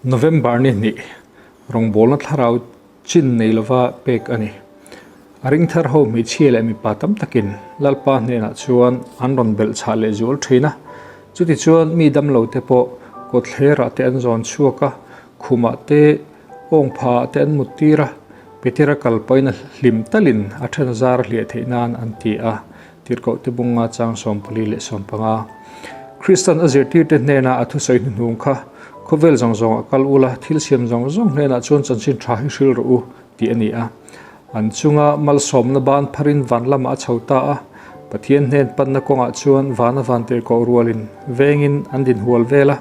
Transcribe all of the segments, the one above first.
November ni hnih rawngbawlna thlarau chin nei lova pek a ni. A ringthar ho hmeichhia leh mipa tam takin Lalpa hnenah chuan an rawn belh chhah leh zual thin a. Chutichuan mi damlo te pawh kawtthlerah te an zawn chhuak a, khumah te, awngphaah te an mut tir a, Petera kal pahin a hlim talin a then zar a hliah theih nan an ti a. Tirhkohte bunga chang 14 leh 15. Kristan a zirtirte hnena a thusawi hnuhnung kha, Khawvel zawng zawng a kal ula, thil siam zawng zawng hnenah chuan chanchin tha hi hril rawh u, tih a ni a. An chunga malsawmna ban pharin van lamah a chho ta a. Pathian hnen panna kawngah chuan vana van tirhkoh rualin vengin an dinhual vel a.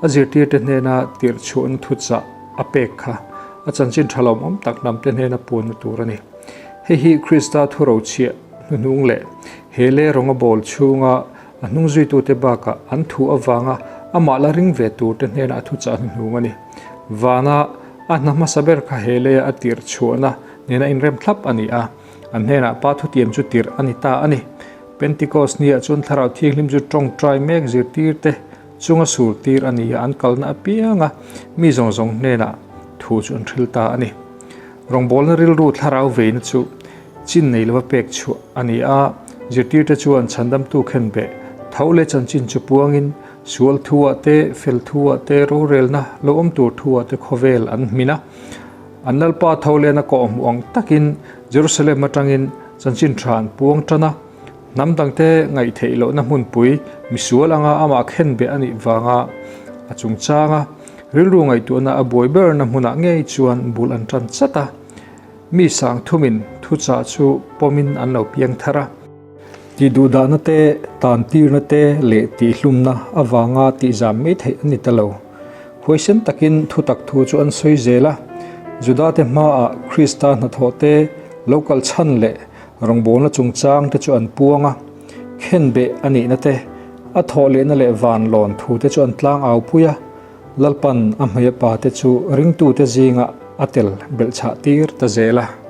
A zirtirte hnena tirhchhuahna thuchah a pek kha a chanchin tha lawmawm tak hnamte hnena puanna tur a ni. Hei hi Krista thurochhiah hnuhnung leh he le rawnga bawl chhunga a hnung zuitute bakah an thu avanga amah la ring ve turte hnenah a thuchah hnuhnung a ni. Vana a hna hmasa ber kha he leia a tirh chhuahna nena inrem thlap a ni a, an hnenah Pa thutiam chu tirh a ni ta a ni. Pentikos niah chuan Thlarau Thianghlim chu tawngtai mek zirtirte chunga sur tir a ni a, an kalna apianga mi zawng zawng hnenah thu chu an hril ta a ni. Rawngbawlna rilru thlarau veina chu chin nei lova pek chhuah a ni a, zirtirte chuan chhandamtu khenbeh tho leh chanchin chu puangin sual thuah te, fel thuah te, rorelna lo awm tur thuah te khawvel an hmin a. An Lalpa tho lehna kawhhmuh ang takin Jerusalem atangin chanchin tha an puang tan a, hnam dangte ngaihtheih lohna hmunpui misual anga amah khenbeh a nih vanga a chungchanga rilru ngaihtuahna a buai berna hmunah ngei chuan bul an tan chat a. Mi sang thumin thuchah chu pawmin an lo piang thar a. Tihduhdahna te, tantirna te leh tihhlumna avanga tihzam mai theih a ni ta lo. Huaisen takin thutak thu chu an sawi zel a, Judate hmaah Krista hnathawh te, lo kal chhan leh rawngbawlna chungchang te chu an puang a, khenbeh a nihna te, a thawh lehna leh vanlawn thu te chu an tlang au pui a. Lalpan a hmeiapa te chu ringtute zingah a tel belhchhah tir ta zel a.